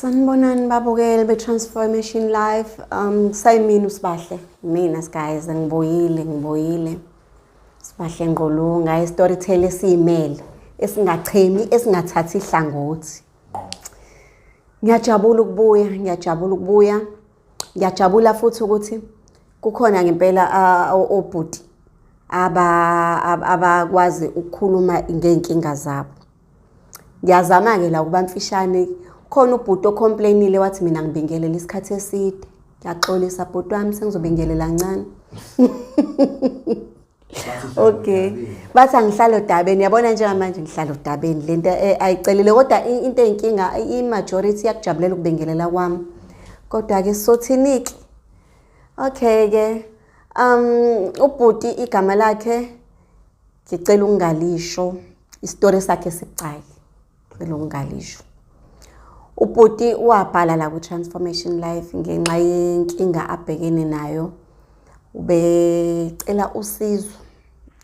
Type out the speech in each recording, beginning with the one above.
Sanibonani babukeli be-Transformation Life. Sayimina uSibahle. Mina guys ngibuyile ngibuyile. Sibahle Ngqulunga, i-storyteller esiyimele, esingachemi, esingathathi ihlangothi. Ngiyajabula ukubuya, ngiyajabula ukubuya. Ngiyajabula futhi ukuthi kukhona ngempela obhuti abakwazi ukukhuluma ngey'nkinga zabo. Ngiyazama-ke la ukuba mfishane. Khona ubhuti ocomplainile wathi mina ngibingelela isikhathi eside. Ngiyaxolisa bhuti wami, sengizobingelela kancane. Okay. Bathi angihlale odabeni. Yabona njengamanje ngihlala odabeni lento ayicelile, kodwa into eyinkinga, i-majority iyakujabulela ukubingelela kwami. Kodwa-ke sothini-ke? Okay-ke. Ubhuti igama lakhe ngicela ukungalisho, isitori sakhe sibucayi. Ngicela ukungalisho. Ubhuti wabhala la ku-Transformation Life ngenxa yenkinga abhekene nayo. Ubecela usizo.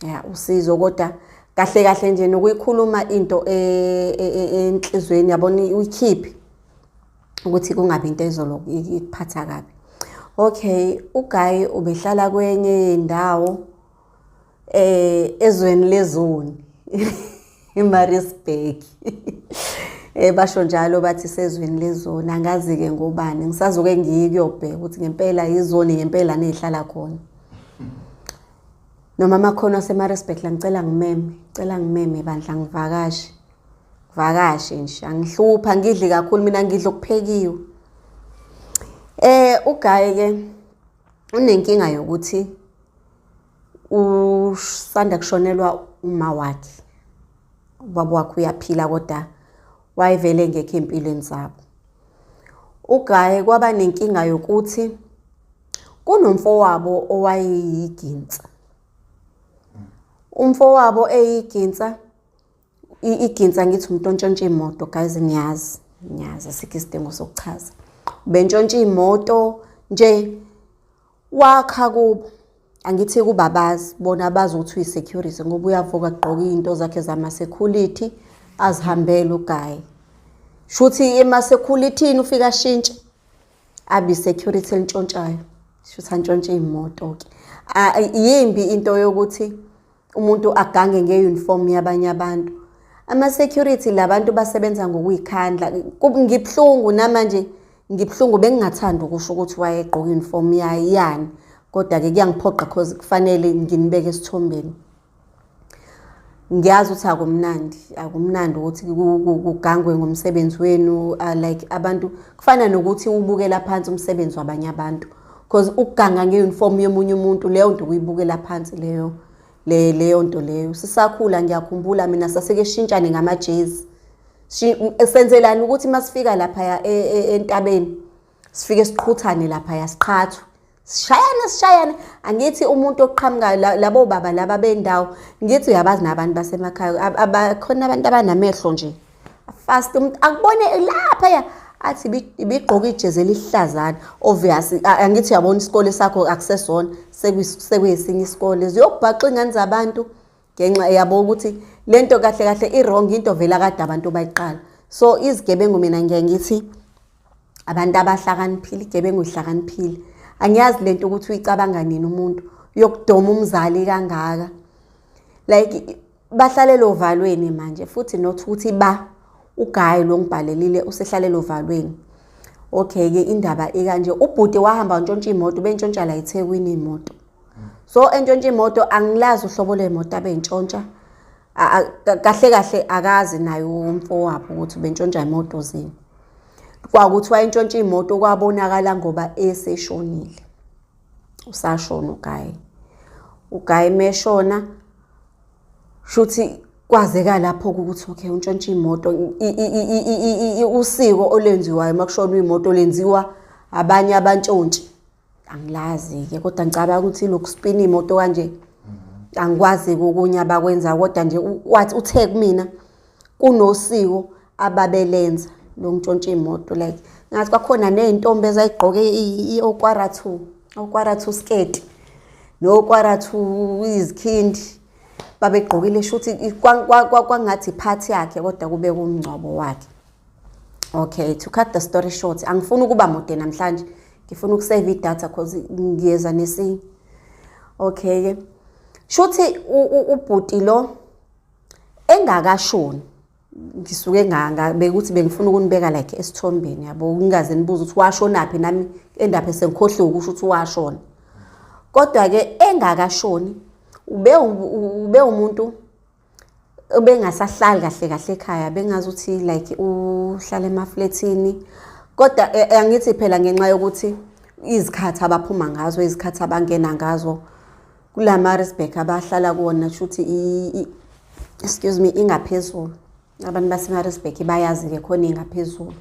Ya, usizo, kodwa kahle kahle nje nokuyikhuluma into enhlizweni, yabona, uyikhiphe ukuthi kungabi into ezoloku ikuphatha kabi. Okay, uGuy ubehlala kwenye yendawo ezweni lezoni, iMaritzburg. Basho njalo bathi sezweni lezoni, angazi-ke ngobani, ngisazoke ngiye kuyobheka ukuthi ngempela izoni ngempela nezihlala khona. Noma amakhono aseMaritzburg la, ngicela ngimeme, ngicela ngimeme bandla, ngivakashe. Vakashe nje, angihlupha, ngidli kakhulu mina, ngidla okuphekiwe. UGuy ke unenkinga yokuthi usanda kushonelwa uma wakhe. Ubaba wakhe uyaphila kodwa wayevele engekho empilweni zabo. UGuy kwaba nenkinga yokuthi kunomfowabo owayeyiginsa. Umfowabo eyiginsa, iginsa ngithi umuntu ontshontsha imoto, guys, niyazi, niyazi, asikho isidingo sokuchaza. Bentshontsha imoto nje, wakha kubo. Angithi kubabazi, bona bazi ukuthi uyi-security ngoba uyavuka agqoke iy'nto zakhe zama-security, azihambele uGuy. Shuthi ema-security-ni ufike ashintshe abe i-security elintshontshayo, shuthi antshontshe iy'moto-ke. Yimbi into yokuthi umuntu agange nge-uniform yabanye abantu. Ama-security labantu basebenza ngokuyikhandla. Ngibuhlungu namanje, ngibuhlungu, bengingathandi ukusho ukuthi wayegqoka i-uniform yani, kodwa-ke kuyangiphoqa cause kufanele nginibeke esithombeni. Ngiyazi ukuthi akumnandi, akumnandi ukuthi kugangwe ngomsebenzi wenu, like abantu kufana nokuthi ubukela phansi umsebenzi wabanye abantu, cause ukuganga nge-uniform yomunye umuntu, leyo nto kuyibukela phansi leyo leyo nto leyo. Sisakhula ngiyakhumbula mina sasike shintshane ngamajezi. Senzelani ukuthi masifika lapha entabeni sifike siqhuthane lapha, siqhathwe, sishayane sishayane. Angithi umuntu oqhamukayo, labo baba laba bendawo, ngithi uyabazi nabantu basemakhaya, abakhona abantu abanamehlo nje fast, umuntu akubone lapha ya athi ibigqoka ijezi elihlazana, obvious. Angithi uyabona isikole sakho akusesona, sekuyesinye isikole, ziyokubhaxa ingane zabantu ngenxa yabo ukuthi lento kahle kahle i-wrong, into vela kade abantu bayiqala. So izigebengu, mina ngiye ngithi abantu abahlakaniphile, igebengu ihlakaniphile. Angiyazi lento ukuthi uyicabanga nini umuntu yokudoma umzali kangaka, like bahlalela ovalweni manje futhi, not ukuthi ba uGuy lo ngibhalelile usehlalela ovalweni. Okay ke, indaba ikanje, ubhuti wahamba wantshontsha imoto, bentshontsha la eThekwini imoto. So entshontsha imoto, angilazi uhlobo lwemoto abentshontsha kahle kahle, akazi naye umfowabo ukuthi bentshontsha imoto zini. Kwakuthi wayentshontsha imoto kwabonakala ngoba eseshonile, usashona uGuy. UGuy meshona, shuthi kwazeka lapho ukuthi okay, untshontsha imoto. Usiko olwenziwayo makushonwa imoto lenziwa abanye abantshontshi, angilazi-ke, kodwa ngicabanga ukuthi lokuspina imoto kanje, angikwazi kokunye abakwenza, kodwa nje wathi uthe kumina kunosiko ababelenza lokuntshontsha imoto, like ngathi kwakhona ney'ntombi ezayigqoke i-okwara two, okwara two skirt nokwara two izikhindi babegqokile, shuthi kwangathi iphathi yakhe, kodwa kube kumngcwabo wakhe. Okay, to cut the story short, angifuni ukuba mude namhlanje, ngifuna ukusave idatha cause ngiyeza nesinye. Okay ke, shuthi ubhuti lo engakashoni, ngisuke bekuthi bengifuna ukunibeka like esithombeni, yabo, ngingaze nibuze ukuthi washonaphi, nami endaphe sengikhohliwe ukusho ukuthi washona. Kodwa-ke engakashoni ube umuntu obengasahlali kahle kahle ekhaya, bengazi ukuthi like uhlala emaflethini. Kodwa angithi phela ngenxa yokuthi izikhathi abaphuma ngazo, izikhathi abangena ngazo kula Maritzburg abahlala kuwona, shuthi, excuse me, ingaphezulu. Abantu baseMaritzburg bayazi-ke khona ingaphezulu.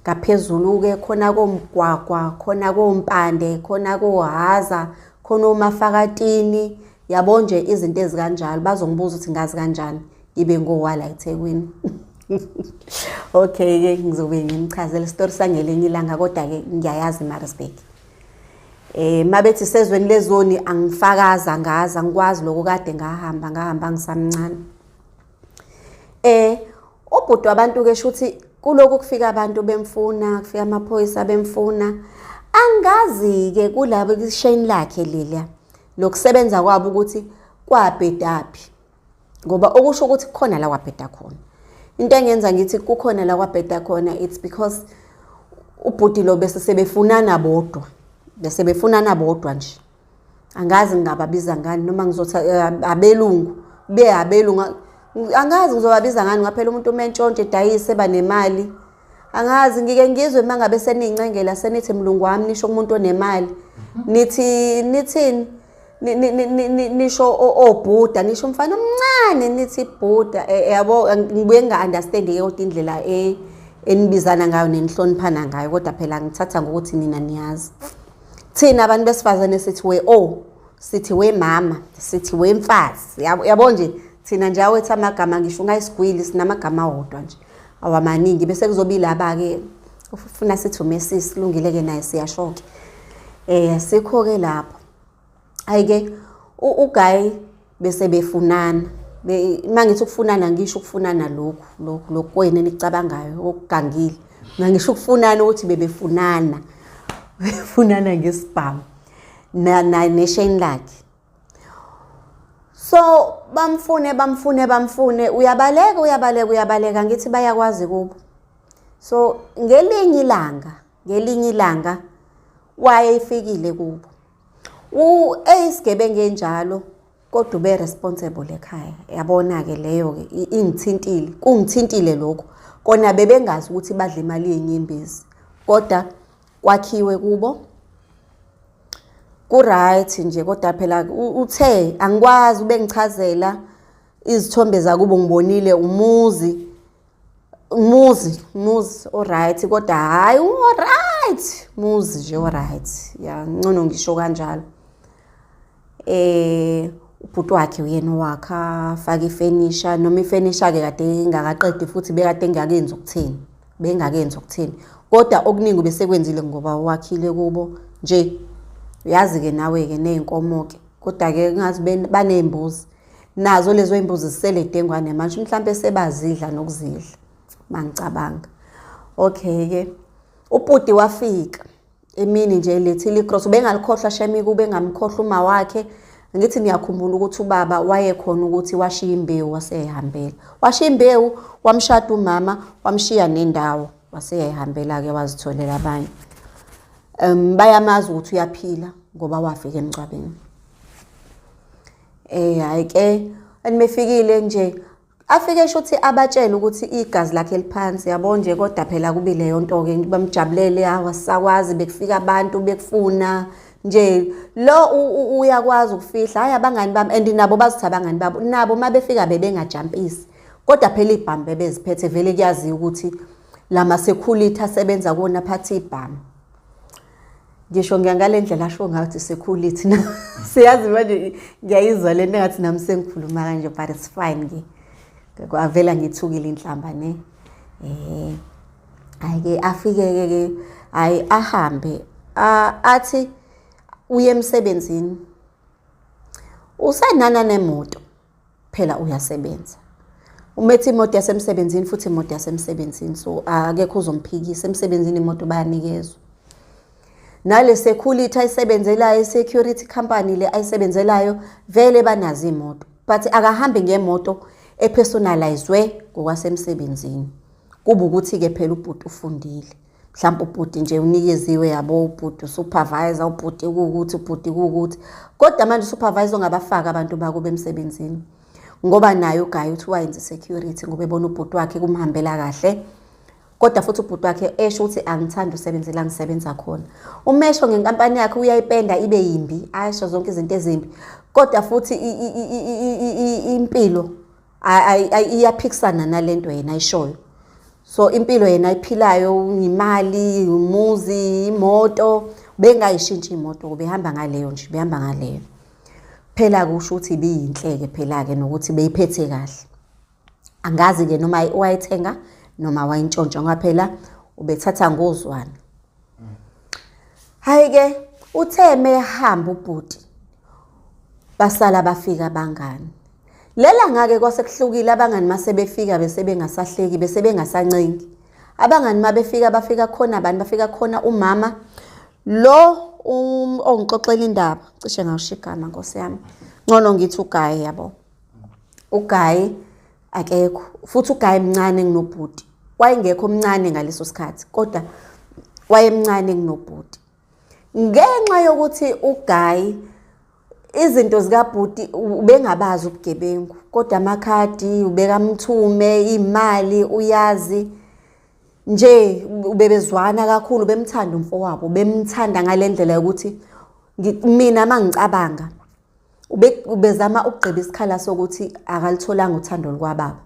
Ngaphezulu-ke khona komgwagwa, khona kompande, khona kohaza, khona omafakatini, yabo nje izinto ezikanjalo. Bazongibuza ukuthi ngazi kanjani ngibe ngowala eThekwini. Okay-ke, ngizobe nginichazela isitori sangelinye ilanga, kodwa-ke ngiyayazi iMaritzburg. Mabethi sezweni lezoni angifakaza ngazi, angikwazi lokho, kade ngahamba ngisamncane. Ubhuti wabantu-ke shuthi kulokhu kufika abantu bemfuna, kufika amaphoyisa bemfuna. Angazi-ke kulabo kusheni lakhe leliya lokusebenza kwabo ukuthi kwabhedaphi, ngoba okusho ukuthi kukhona la kwabheda khona. Into engenza ngithi kukhona la kwabheda khona, it's because ubhuti lo bese sebefunana bodwa, bese befunana bodwa nje. Angazi ngingababiza ngani, noma ngizothi abelungu, be abelungu, angazi ngizobabiza ngani. Ngaphela umuntu uma entshontshe edayise banemali, angazi. Ngike ngizwe uma ngabe seniyincengela senithi mlungu wami, nisho kumuntu onemali, nithi nithini, nisho obhuda, nisho umfana omncane nithi bhuda, yabo. Ngibuye nginga-understand-ke kodwa indlela enibizana ngayo nenihloniphana ngayo, kodwa phela ngithatha ngokuthi nina niyazi. Thina abantu besifazane sithi we o, sithi we mama, sithi we mfazi, yabo nje. Thina nje awethu amagama, ngisho ungayisigwili, sinamagama awodwa nje, awamaningi. Bese kuzoba ilaba-ke ufuna sithi umesisi, silungile-ke naye, siyasho-ke. Sikho-ke lapho. Hhayi-ke uGuy bese befunana. Uma ngithi ukufunana, ngisho ukufunana lokhu lokhu lokhu kwenu enikucabangayo okugangile. Ngisho ukufunana ukuthi bebefunana, befunana ngesibhamu nesheni lakhe. So bamfune, bamfune, bamfune, uyabaleka, uyabaleka, uyabaleka, ngithi bayakwazi kubo. So ngelinye ilanga wayefikile kubo. Eyisigebengu enjalo, kodwa ube responsible ekhaya. Yabona-ke leyo-ke ingithintile, kungithintile lokho. Kona bebengazi ukuthi badla imali yenyembezi, kodwa kwakhiwe kubo ku-right nje. Kodwa phela uthe angikwazi, ubengichazela izithombe zakubo, ngibonile umuzi, umuzi o-right, kodwa hhayi o-right, muzi nje o-right, ya, ngcono ngisho kanjalo. Ubhuti wakhe uyena owakha, afaka ifenisha, noma ifenisha-ke kade ingakaqedi futhi bekade engakenzi ukuthini, bengakenzi ukuthini, kodwa okuningi besekwenzile ngoba wakhile kubo nje. Uyazi-ke nawe-ke ney'nkomo-ke, kodwa-ke ngazi baney'mbuzi nazo, lezo y'mbuzi zisele dengwane manje, mhlampe sebazidla nokuzidla mangicabanga. Okay-ke, ubhuti wafika emini nje lethile i-grocery, ubengalikhohlwa shame, kube engamkhohlwa uma wakhe. Ngithi niyakhumbula ukuthi ubaba wayekhona ukuthi washiya imbewu waseyihambela, washiya imbewu, wamshada umama, wamshiya nendawo, waseyayihambela-ke, wazitholela abanye. Bayamazi ukuthi uyaphila ngoba wafika emngcwabeni. Hhayi ke, mefikile nje afike shuthi abatshele ukuthi igazi lakhe liphansi, yabo nje. Kodwa phela kubi leyo nto-ke, bamjabulele, awasakwazi, bekufika abantu bekufuna nje lo uyakwazi ukufihla. Hhayi, abangani bami, and nabo bazithi abangani babo, nabo uma befika bebengajampisi, kodwa phela ibhamu bebeziphethe vele, kuyaziwa ukuthi lama-security asebenza kuwona aphathe ibhamu. Ngisho ngale ndlela asho ngathi security na siyazi manje, ngiyayizwa le nto engathi nami sengikhuluma kanje, but it's fine ke, kwavela ngithukile inhlamba ne. Hhayi-ke, afike-ke ke, hhayi, ahambe, athi uye emsebenzini, usenana nemoto phela, uyasebenza. Umethe imoto yasemsebenzini futhi imoto yasemsebenzini, so akekho uzomphikisa emsebenzini, imoto bayanikezwa. Nale security ayisebenzelayo, i-security company le ayisebenzelayo, vele banazo iy'moto, but akahambi ngemoto epersonalizwe ngokwasemsebenzini. Kuba ukuthi-ke phela ubhuti ufundile, mhlawumbe ubhuti nje unikeziwe, yabo, ubhuti supervisor, ubhuti kuwukuthi, ubhuti kuwukuthi, kodwa manje usupervisor ongabafaki abantu bakubo emsebenzini, ngoba naye uGayi uthi wayenza i-security ngoba ebona ubhuti wakhe kumhambela kahle. Kodwa futhi ubhuti wakhe esho ukuthi angithandi usebenze la ngisebenza khona. Umesho ngenkampani yakhe uyayipenda ibe yimbi, asho zonke izinto ezimbi, kodwa futhi impilo iyaphikisana nalento yena ayishoyo. So impilo yena ayiphilayo, imali, umuzi, imoto, bengayishintshi imoto, behamba ngaleyo nje, behamba ngaleyo. Phela kusho ukuthi ibiyinhleke phela-ke nokuthi beyiphethe kahle. Angazi-ke noma wayethenga noma wayintshontsha, ngoba phela ubethatha ngozwana. Hhayi-ke uthe mehamba ubhuti, basala bafika abangani. Lela ngake kwase kuhlukile, abangani mase befika bese bengasahleki, bese bengasancengi. Abangani mabefika bafika khona abantu, bafika khona umama lo ongixoxela indaba, cishe ngawusho igama nkosi yami, ngcono ngithi uGayi, yabo. UGayi akekho, futhi uGayi mncane kunobhuti, wayengekho mncane ngaleso sikhathi, kodwa wayemncane kunobhuti. Ngenxa yokuthi uGayi izinto zikabhuti ubengabazi ubugebengu, kodwa amakhadi ubekamthume, imali uyazi nje, ubebezwana kakhulu, bemthanda umfowabo, bemthanda ngale ndlela yokuthi mina mangicabanga ubezama ukugqiba isikhala sokuthi akalitholanga uthando lukwababa.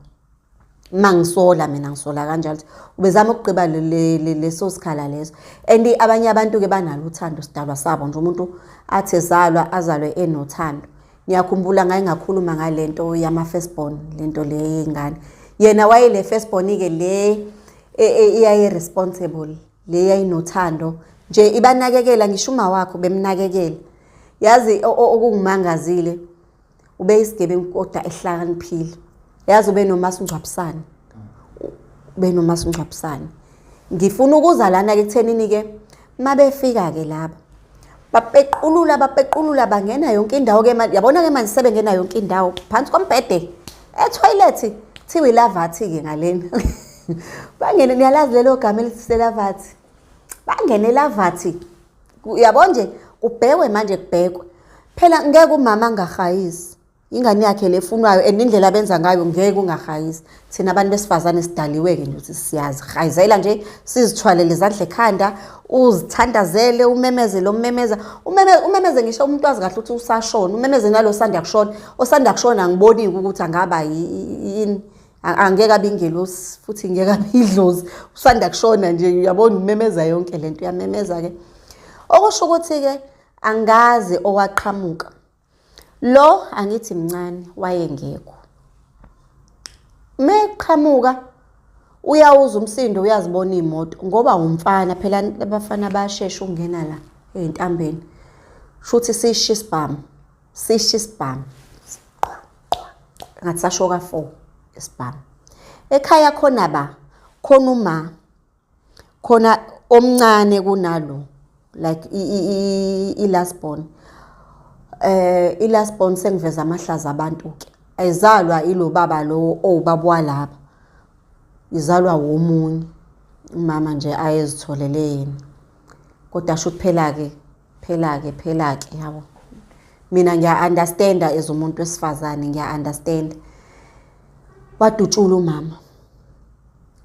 Mangisola mina, ngisola kanjalo ukuthi ubezama ukugqiba leso sikhala leso. And abanye abantu-ke banalo uthando, sidalwa sabo nje, umuntu athi ezalwa azalwe enothando. Ngiyakhumbula ngaye ngakhuluma ngale nto yama-firstborn, lento le yey'ngane. Yena wayele firstborn-ke le eyayi-responsible, le yayinothando nje, ibanakekela, ngisho uma wakho bemnakekela. Yazi okungimangazile, ubeyisigebengu kodwa ehlakaniphile. Yazi ube nomasingcwabisane, ube nomasingcwabisane. Ngifuna ukuza lana-ke ekuthenini-ke mabefika-ke laba bapequlula, bapequlula, bangena yonke indawo-ke manje. Yabona-ke manje sebengena yonke indawo, phansi kombhede, ethoyilethi, kuthiwa ilavathi-ke ngalena. Bangene, niyalazi lelo gama elithi selavathi, bangene elavathi, uyabo nje, kubhekwe manje, kubhekwe phela, ngeke umama angahayisi ingane yakhe lefunwayo, and indlela abenza ngayo ngeke ungahayisi. Thina abantu besifazane sidaliwe-ke nje ukuthi siyazihayizela nje, sizithwalele izandla ekhanda, uzithandazele, umemeze lo mmemeza, umemeze ngisho umuntu wazi kahle ukuthi usashona, umemeze nalo osanda kushona. Osanda kushona angiboni-ke ukuthi angaba yini, angeke abe ingelosi futhi ngeke abe idlozi, usanda kushona nje, uyabona, umemeza yonke lento, uyamemeza-ke. Okusho ukuthi-ke angazi owaqhamuka lo, angithi mncane, wayengekho. Meqhamuka uyawuza umsindo, uyazibona iy'moto, ngoba umfana phela, abafana bayashesha ukungena la ey'ntambeni. Shuthi sisho isibhamu, sisho isibhamu, ngathi sasho ka-4 isibhamu. Ekhaya khona ba khona uma khona omncane kunalo, like i-last born, i-last born, sengiveza amahlaza abantu ke, ayizalwa ilo baba lo owubaba walapha, izalwa womunye umama nje ayezitholele yena. Kodwa sho phela-ke, phela-ke, phela-ke, yabo, mina ngiya-understanda as umuntu wesifazane, ngiya-understand. Wadutshula umama,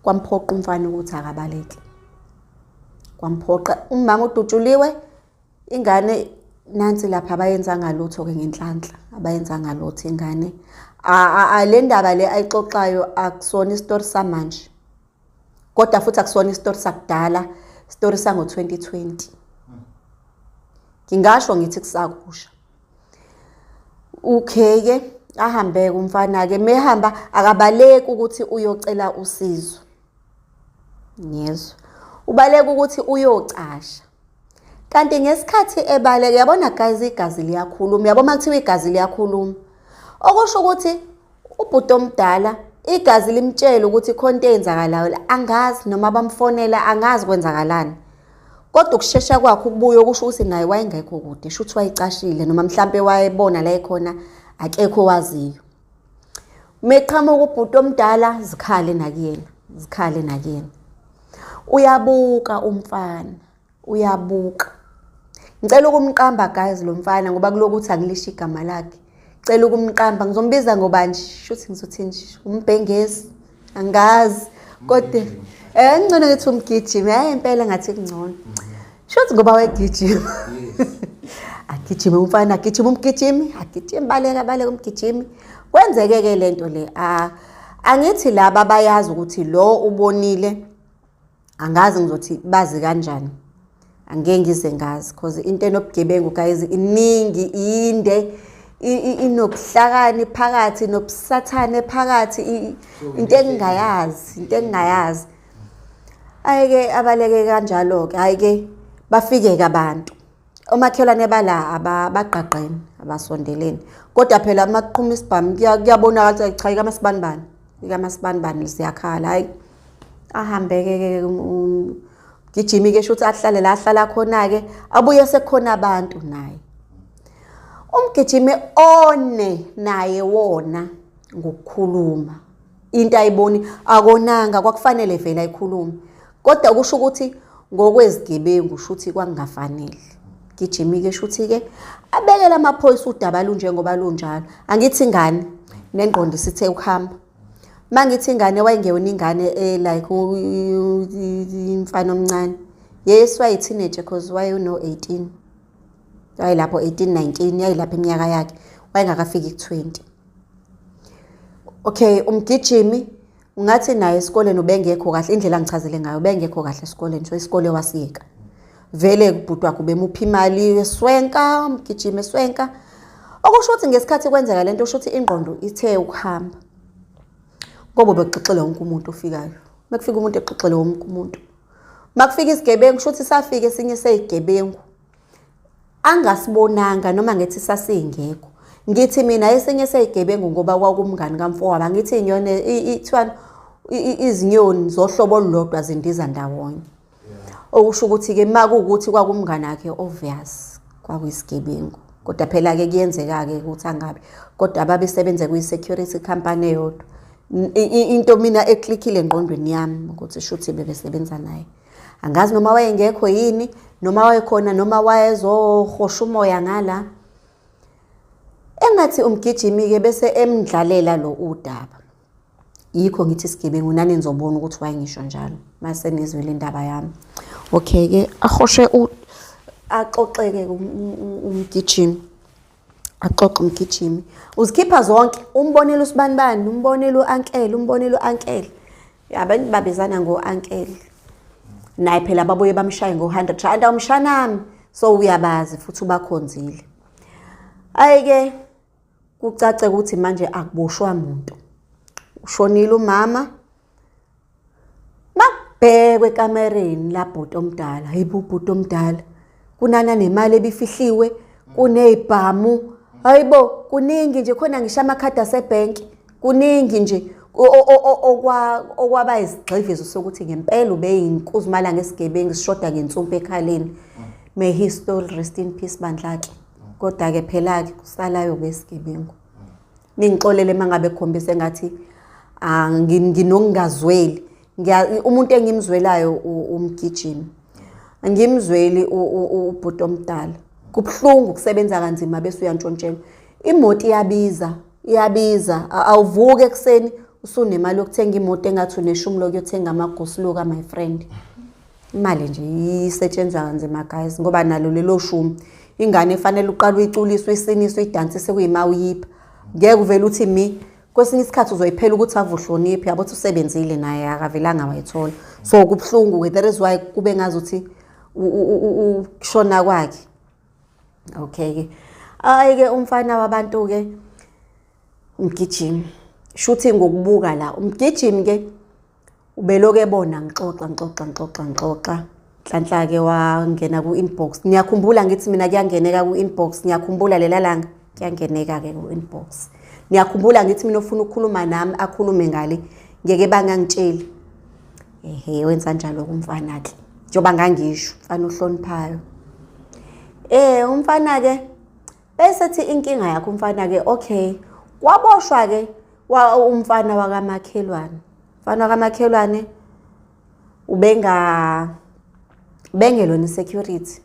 kwamphoqa umfana ukuthi akabaleke, kwamphoqa. Umama udutshuliwe, ingane nansi lapha, abayenzanga lutho-ke, ngenhlanhla abayenzanga lutho ingane. Le ndaba le ayixoxayo akusona isitori samanje, kodwa futhi akusona isitori sakudala, isitori sango-2020, ngingasho ngithi kusakusha. Okay-ke, ahambe-ke umfana-ke, mehamba akabaleki ukuthi uyocela usizo, ngiyezwa, ubaleka ukuthi uyocasha. Kanti ngesikhathi ebaleka, yabona guys, igazi liyakhuluma, yabo uma kuthiwa igazi liyakhuluma, okusho ukuthi ubhuti omdala Igazi limtshela ukuthi khona into eyenzakalayo la, angazi noma bamfonela, angazi kwenzakalani. Kodwa ukushesha kwakhe ukubuya okusho ukuthi naye wayengekho kude, shuthi wayecashile noma mhlampe wayebona la ekhona akekho owaziyo. Meqhamuka ubhuti omdala zikhale nakuyena, zikhale nakuyena. Uyabuka umfana, uyabuka. Ngicela ukumqamba guys lo mfana ngoba kulokuthi angilisho igama lakhe. Cela ukumqamba ngizombiza ngoba nje shuthi ngizothi nje umbhengezi angazi kodwa ngcono ngithi umgijimi hayi impela ngathi kungcono. Shuthi ngoba wayegijima. Agijime umfana agijime umgijimi agijime baleka baleka umgijimi. Kwenzeke ke lento le angithi laba bayazi ukuthi lo ubonile angazi ngizothi bazi kanjani angeke ngize ngazi because into enobugebengu guys iningi inde inobuhlakani phakathi nobusathane phakathi into engingayazi into engingayazi ayike abaleke kanjalo ke ayike bafike ke abantu omakhelwane bala abagqagqene abasondelene kodwa phela uma kuqhuma isibhamu kuyabonakala ukuthi cha ikamasibanibani ikamasibanibani ziyakhala hayi ahambe-ke ke gijimi-ke shuthi ahlale la ahlala khona-ke abuye sekukhona abantu naye umgijimi one naye wona ngokukhuluma into ayiboni akonanga kwakufanele vele ayikhulume kodwa kusho ukuthi ngokwezigebengu shuthi kwakungafanele gijimi-ke shuthi-ke abekele amaphoyisa udaba lunjengoba lunjalo angithi ingane nengqondo isithe ukuhamba mangithi ingane wayengeyona ingane like umfana omncane yes wayi-teenager cause wayeno-18 wayelapho 18 19 yayilapho iminyaka yakhe wayengakafiki ku-20 okay umgijimi ungathi naye esikoleni ubengekho kahle indlela angichazele ngayo ubengekho kahle esikoleni so isikole wasiyeka vele ubhuti wakhe ubemupha imali eswenka umgijimi eswenka okusho ukuthi ngesikhathi kwenzeka lento usho ukuthi ingqondo ithe ukuhamba ngoba bekuxoxela wonke umuntu ofikayo makufika umuntu exoxele wonke umuntu makufika isigebengu kusho ukuthi safika esinye seyigebengu angasibonanga noma ngithi sasingekho ngithi mina esinye seyigebengu ngoba kwakumngani kamfowabo angithi inyoni ithiwani izinyoni zohlobo olulodwa zindiza ndawonye okusho ukuthi-ke uma kuwukuthi kwakumngani wakhe obvious kwakuyisigebengu kodwa phela-ke kuyenzeka-ke ukuthi angabi kodwa ababesebenza kwi-security company eyodwa into mina eklikhile engqondweni yami ukuthi shuthi bebesebenza naye angazi noma wayengekho yini noma wayekhona noma wayezohosha umoya ngala engathi umgijimi-ke bese emdlalela lo udaba yikho ngithi isigebengu nani nizobona ukuthi wayengisho njalo mase nizwile indaba yami okay ke ahoshe axoxeke umgijimi axoxe umgijimi uzikhipha zonke umbonile usibanibani umbonile u-ankele umbonile u-ankele abantu babizana ngo-ankele naye phela babuye bamshaye ngo-100 rand awumshanami so uyabazi futhi ubakhonzile ayike kucace ukuthi manje akuboshwa muntu ushonile umama makubhekwe ekamereni labhuti omdala hayibo ubhuti omdala kunana nemali ebifihliwe kunezibhamu hayibo kuningi nje khona ngisho amakhadi asebhenki kuningi nje okwaba isigxivizo sokuthi ngempela ubeyinkuzimala ngesigebengu sishoda ngensumpa ekhaleni may his soul rest in peace bandlake kodwa-ke phela-ke kusalayo besigebengu ningixolele uma ngabe kukhombisa engathi nginokungazweli umuntu engimzwelayo umgijimi angimzweli ubhuti omdala kubuhlungu ukusebenza kanzima bese uyantshontshelwa imoto iyabiza iyabiza awuvuki ekuseni usunemali yokuthenga imoto engathi uneshumi lokuyothenga amagosuluka my friend imali nje isetshenzwa kanzima guys ngoba nalo lelo shumi ingane efanele uqale uyiculise uyisinise uyidansise kuyima uyipha ngeke uvele uthi mi kwesinye isikhathi uzoyiphela ukuthi ave uhloniphe yabo ukuthi usebenzile naye akavelanga wayithola so kubuhlungu-ke that is why kube ngazuthi ukushona kwakhe okay-ke ayi-ke umfana wabantu-ke umgijimi shuthi ngokubuka la umgijimi-ke Ubeloku ebona ngixoxa ngixoxa ngixoxa ngixoxa. Nhlanhla-ke wangena ku-inbox. Ngiyakhumbula ngithi mina kuyangeneka ku-inbox. Ngiyakhumbula lela langa kuyangeneka-ke ku-inbox. Niyakhumbula ngithi mina ofuna ukukhuluma nami akhulume ngale, ngeke bangangitsheli. Ehe, wenza njalo kumfana-ke, njengoba ngangisho, umfana ohloniphayo. Umfana-ke bese ethi inkinga yakhe umfana-ke, okay, waboshwa-ke umfana wakamakhelwane. Umfana wakamakhelwane ubenga bengelona i-security,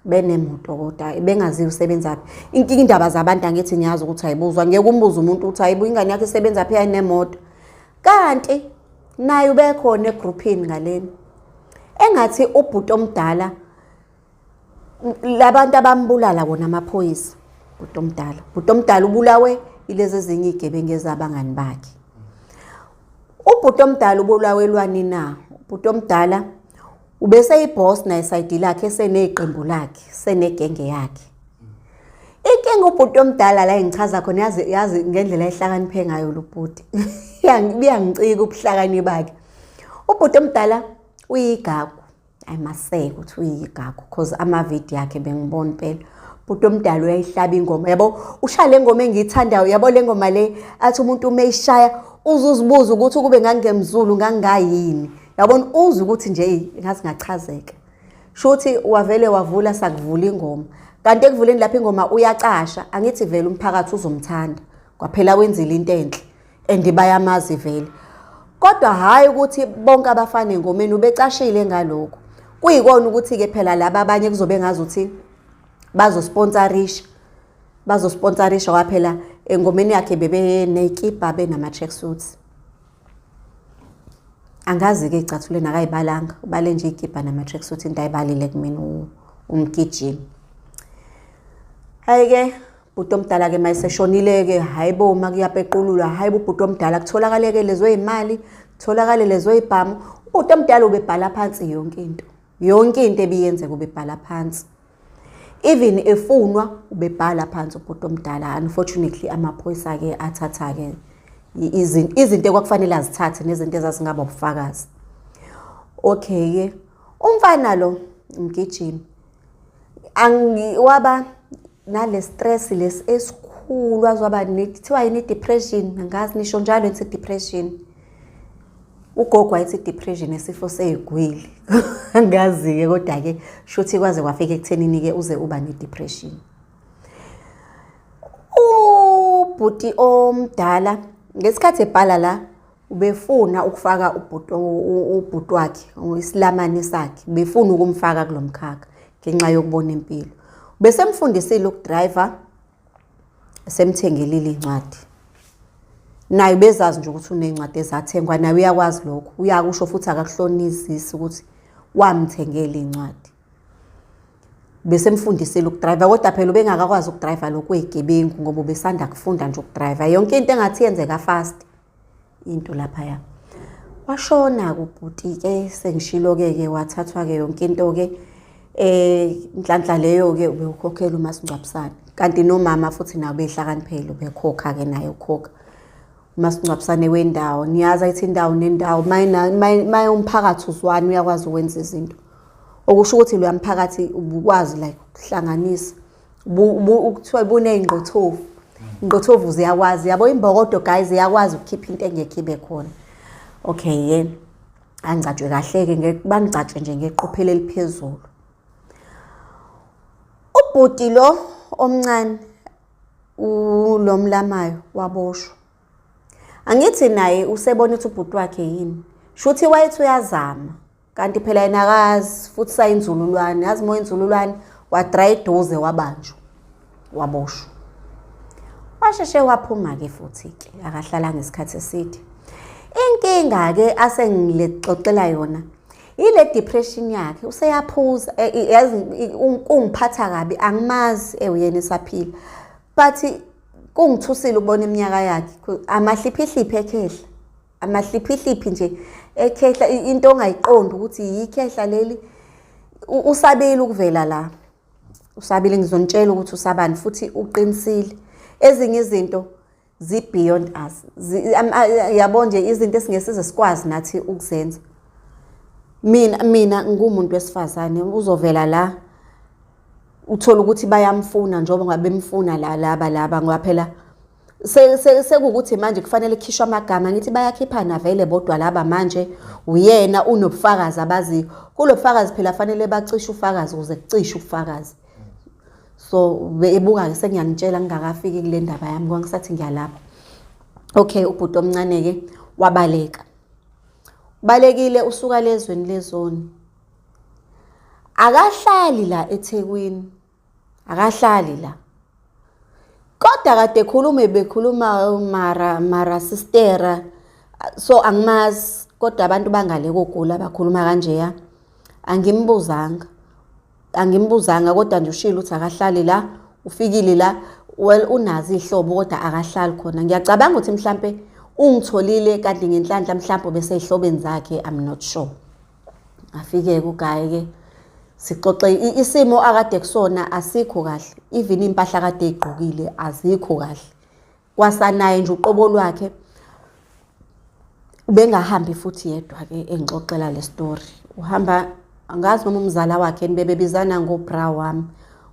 benemoto kodwa bengaziwa usebenzaphi. Inkinga indaba zabantu angithi niyazi ukuthi ayibuzwa, ngeke umbuze umuntu ukuthi hayibo ingane yakho isebenzaphi yayinemoto. Kanti naye ubekhona egruphini ngalena. Engathi ubhuti omdala labantu abambulala wona amaphoyisa, bhuti omdala. Bhuti omdala ubulawe ilezi ezinye izigebengu ezabangani bakhe. Ubhuti omdala ubulawelwani na? Ubhuti omdala ubeseyiboss naye side lakhe, eseneqembu lakhe, senegenge yakhe. Inkinga ubhuti omdala la engichaza khona, yazi ngendlela ehlakaniphe ngayo lo bhuti. Biyangicika ubuhlakani bakhe. Ubhuti omdala uyigagu. I must say ukuthi uyigagu because ama-video akhe bengibona impela. Ubhuti omdala uyayihlaba ingoma, yabo, ushaya le ngoma engiyithandayo, yabo le ngoma le athi umuntu uma eyishaya uzuzibuza ukuthi ukube ngangemzulu ngangayini. Yabona uzwe ukuthi nje ngathi ngachazeka. Shuthi wavele wavula sakuvula ingoma. Kanti ekuvuleni lapha ingoma uyacasha, angithi vele umphakathi uzomthanda. Kwaphela wenzile into enhle and bayamazi vele. Kodwa hhayi ukuthi bonke abafana engomeni ubecashile ngalokho. Kuyikona ukuthi-ke phela laba abanye kuzobe ngazuthi bazosponsorisha. Bazosponsorisha kwaphela engomeni yakhe bebeney'kibha benama-tracksuits. Angazi-ke iy'cathulweni akayibalanga, ubale nje iy'kibha nama-tracksuit into ayibalile kumina umgijimi. Hhayi-ke bhuti omdala-ke mayeseshonile-ke, hhayi bo uma kuyapeqululwa, hhayi bo ubhuti omdala kutholakale-ke lezo y'mali, kutholakale lezo y'bhamu. Ubhuti omdala ubebhala phansi yonke into. Yonke into ebiyenzeka ubebhala phansi. Even efunwa ubebhala phansi ubhuti omdala. Unfortunately amaphoyisa-ke athatha-ke izinto ekwakufanele azithathe nezinto ezazingaba ubufakazi. Okay-ke, umfana lo umgijimi waba nale stress lesi esikhulu, waze waba kuthiwa yini i-depression, angazi nisho njalo nithi depression. Ugogo wayethi depression isifo seyigwili. Angazi-ke kodwa-ke shuthi kwaze kwafika ekuthenini-ke uze uba ne-depression. Ubhuti omdala ngesikhathi ebhala la ubefuna ukufaka ubhuti wakhe, isilamane sakhe, ubefuna ukumfaka kulo mkhakha ngenxa yokubona impilo. Besemfundisile ukudrayiva, semthengelile iy'ncwadi. Naye ubezazi nje ukuthi uney'ncwadi ezathengwa, naye uyakwazi lokho, uyakusho futhi akakuhlonizisi ukuthi wamthengela iy'ncwadi. Besemfundisile ukudrayiva kodwa phela ubengakakwazi ukudrayiva lokhu kwey'gebengu ngoba ubesanda kufunda nje ukudrayiva. Yonke into engathi yenzeka fast into laphaya. Washona-ke ubhuti-ke, sengishilo-ke ke wathathwa-ke yonke into-ke. Inhlanhla leyo-ke ubewukhokhela umasingcwabisane. Kanti nomama futhi nawe ubehlakaniphele, ubekhokha-ke naye ukhokha. Umasingcwabisane wendawo, niyazi ayithi indawo nendawo, maye umphakathi uzwani uyakwazi ukwenza izinto. Okusho ukuthi loya mphakathi ubukwazi like ukuhlanganisa. Kuthiwa buney'ngqothovu. Ingqothovu ziyakwazi, yabo imbokodo guys iyakwazi ukukhipha into engekho ibe khona. Okay yena angcatshwe kahle-ke, bangcatshe nje ngeqophelo eliphezulu. Ubhuti lo omncane ulo mlamayo waboshwa. Angithi naye usebona ukuthi ubhuti wakhe yini. Shuthi wayethi uyazama. Kanti phela yena akazi futhi sayinzululwane, yazi uma uyinzululwane wadraya eduze wabanjwa, waboshwa. Washeshe waphuma-ke futhi-ke, akahlalanga isikhathi eside. Inkinga-ke asengilexoxela yona ile depression yakhe, useyaphuza, yazi kungiphatha kabi, angimazi ewuyena esaphila. But kungithusile ukubona iminyaka yakhe, amahliphihliphi ekhehla. Amahliphihliphi nje ekhehla, into ongayiqondi ukuthi yikhehla leli. Usabile ukuvela la, usabile, ngizonitshela ukuthi usabani futhi uqinisile. Ezinye izinto zi-beyond us, yabo nje izinto esingesize sikwazi nathi ukuzenza. Mina ngumuntu wesifazane uzovela la uthola ukuthi bayamfuna njengoba ngabe bemfuna la laba laba, ngoba phela Sekuwukuthi manje kufanele kukhishwe amagama, ngithi bayakhiphana vele bodwa laba manje, uyena unobufakazi abaziyo. Kulo bufakazi phela fanele bacishe ufakazi ukuze kucishe ubufakazi. So ebuka-ke sengiyanitshela ngingakafiki kule ndaba yami, kwangisathi ngiyalapha. Okay, ubhuti omncane-ke wabaleka. Ubalekile usuka lezweni lezoni. Akahlali la eThekwini. Akahlali la. Kodwa kade ekhuluma bekhuluma mara mara sistera, so angimazi, kodwa abantu bangale kogula bakhuluma kanjeya. Angimbuzanga. Angimbuzanga kodwa nje ushilo ukuthi akahlali la, ufikile la, well unazo iy'hlobo kodwa akahlali khona. Ngiyacabanga ukuthi mhlampe ungitholile kanti ngenhlanhla mhlampe ubeseyihlobeni zakhe, I'm not sure. Afike-ke uGaye-ke sixoxe isimo akade kusona asikho kahle, even iy'mpahla akade ey'gqokile azikho kahle. Kwasanaye nje uqobo lwakhe ubengahambi futhi yedwa-ke engixoxela le story. Uhamba angazi noma umzala wakhe bebebizana ngobra wami,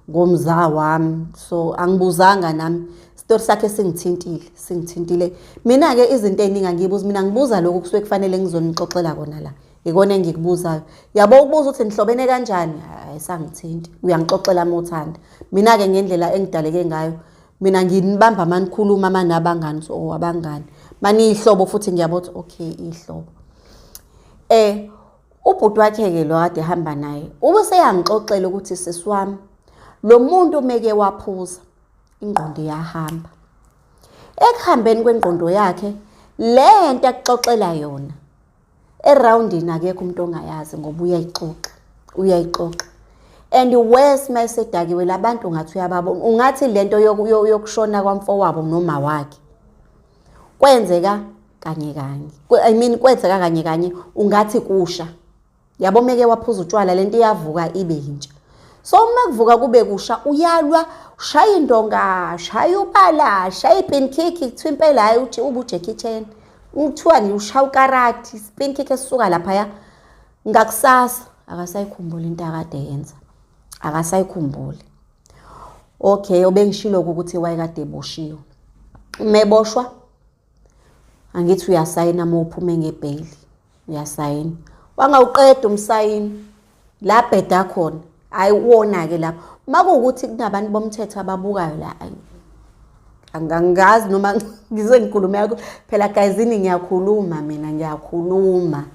ngomza wami, so angibuzanga nami. Story sakhe singithintile, singithintile. Mina-ke izinto ey'ningi angiyibuzi, mina ngibuza lokhu kusuke kufanele ngizonixoxela kona la. Ikona engikubuzayo. Yabo ukubuza ukuthi nihlobene kanjani, ayisangithinti. Uyangixoxela uma uthanda. Mina-ke ngendlela engidaleke ngayo, mina nginibamba uma nikhuluma uma nabangani, so oh abangani. Maniyihlobo futhi ngiyabona ukuthi okay ihlobo. Ubhuti wakhe-ke lo kade ehamba naye, ube seyangixoxela ukuthi sisi wami, lo muntu meke waphuza, ingqondo iyahamba. Ekuhambeni kwengqondo yakhe, le nto akuxoxela yona, erawundini akekho umuntu ongayazi ngoba uyayixoxa, uyayixoxa. And worse uma esedakiwe labantu ungathi uyababona, ungathi lento yokushona kwamfowabo noma wakhe kwenzeka kanye kanye. I mean kwenzeka kanye kanye, ungathi kusha. Yabo meke waphuza utshwala lento iyavuka ibe yintsha. So uma kuvuka kube kusha uyalwa, ushaya indonga, shaya ubala, shaya ipin kick, kuthiwa impela hayi uthi ubu Jackie Chan. Kuthiwa nje ushaya ukarati, spin kick esisuka laphaya. Ngakusasa akasayikhumbuli into akade yenza. Akasayikhumbuli. Okay, obengishilo ukuthi wayekade eboshiwe. Uma eboshwa angithi uyasayina uma uphume ngebheyili, uyasayina. Wangawuqeda umsayini la bheda khona, hayi uwona-ke lapho. Uma kuwukuthi kunabantu bomthetho ababukayo la, angazi noma ngize ngikhulume kakhulu. Phela gayizini ngiyakhuluma mina, ngiyakhuluma.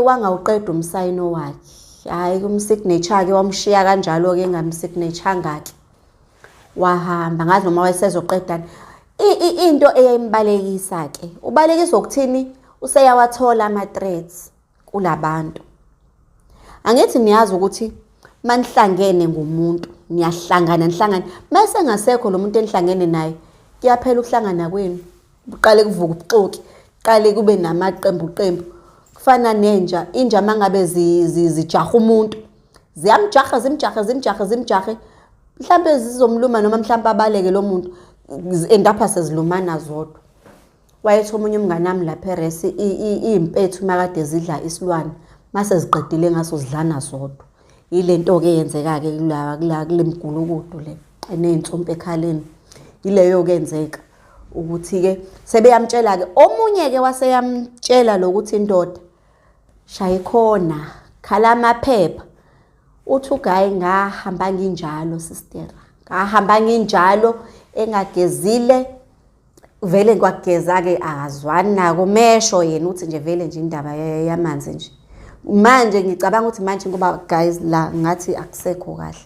Wangawuqeda umsayino wakhe. Hhayi umsignature-ke wamshiya kanjalo-ke engamsignature-anga-ke. Wahamba, ngazi noma wayesezoqedani. Into eyayimbalekisa-ke, ubalekiswa ukuthini? Useyawathola ama-threats kulabantu. Angithi niyazi ukuthi manihlangene ngumuntu, niyahlangana nihlangane, mase engasekho lo muntu enihlangene naye, kuyaphela ukuhlangana kwenu. Kuqale kuvuke ubuxoki, kuqale kube namaqembu qembu. Kufana nenja, inja mangabe zijaha umuntu, ziyamjaha, zimjahe, zimjahe, zimjahe. Mhlampe zizomluma noma mhlampe abaleke lo muntu, endapha sezilumana zodwa. Wayethi omunye umngane wami lapha eresi, iy'mpethu uma kade zidla isilwane, mase ziqedile ngaso zidlana zodwa. Yile nto-ke eyenzeka-ke kule mgulukudu le eney'nsumpa ekhaleni. Yileyo-ke enzeka ukuthi-ke sebeyamtshela-ke. Omunye-ke waseyamtshela lokuthi indoda shaya ikhona, khala amaphepha. Uthi uGayi ngahamba nginjalo sistera, ngahamba nginjalo engagezile, vele kwageza-ke akazwani nako mesho yena uthi nje vele nje indaba yamanzi nje. Manje ngicabanga ukuthi manje ngoba guys la ngathi akusekho kahle,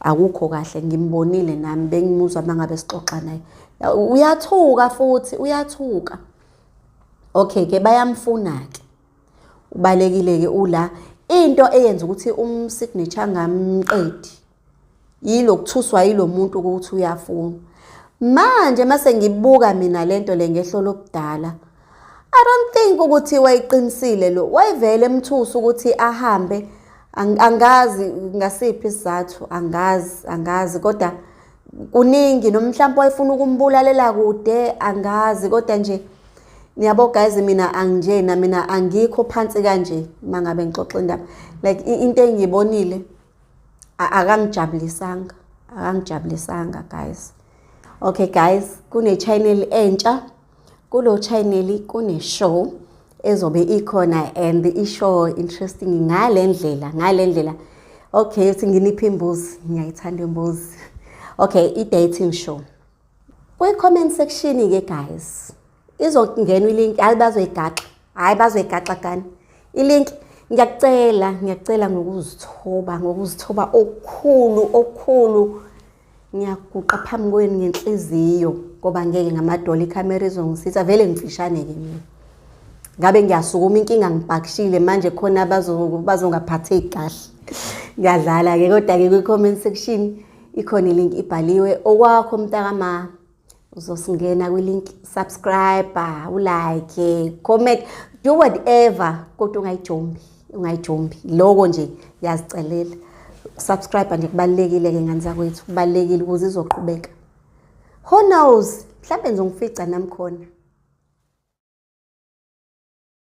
akukho kahle, ngimbonile nami bengimuzwa uma ngabe sixoxa naye. Uyathuka futhi, uyathuka. Okay ke bayamfuna-ke. Ubalekile-ke ula. Into eyenza ukuthi umsignature angamqedi yilokuthuswa yilo muntu ukuthi uyafuna. Manje mase ngibuka mina lento le ngehlo lokudala, I don't think ukuthi wayiqinisile lo, wayevele emthusa ukuthi ahambe. Angazi ngasiphi isizathu, angazi, angazi, kodwa kuningi noma mhlawumbe wayefuna ukumbulalela kude, angazi, kodwa nje niyabo guys, mina anginjena, mina angikho phansi kanje uma ngabe ngixoxa indaba. Like into engiyibonile akangijabulisanga, akangijabulisanga guys. Okay guys, kune channel entsha. Kulo channel kune show ezobe ikhona and i-show interesting ngale ndlela, ngale ndlela. Okay, uthi nginiphe imbuzi, ngiyayithanda imbuzi. Okay, i-dating show. Kwi-comment section-ke guys, izongena i-link, hayi bazoyigaxa, hhayi bazoyigaxa kani. I-link ngiyakucela, ngiyakucela ngokuzithoba, ngokuzithoba okukhulu, okukhulu. Ngiyaguqa phambi kwenu ngenhliziyo ngoba ngeke ngamadolo ikhamera izongisiza vele ngimfishane-ke mina. Ngabe ngiyasukuma inkinga ngipakishile manje khona bazongaphatheki kahle. Ngiyadlala-ke kodwa-ke kwi-comment section ikhona i-link ibhaliwe okwakho mntakama. Uzosingena kwi-link, subscribe, ulike, comment, do whatever kodwa ungayijombi, ungayijombi. Loko nje ngiyazicelela. Subscribe nje kubalulekile-ke ngane zakwethu, kubalulekile ukuze izoqhubeka. Who knows, mhlawumbe ngizongifica nami khona.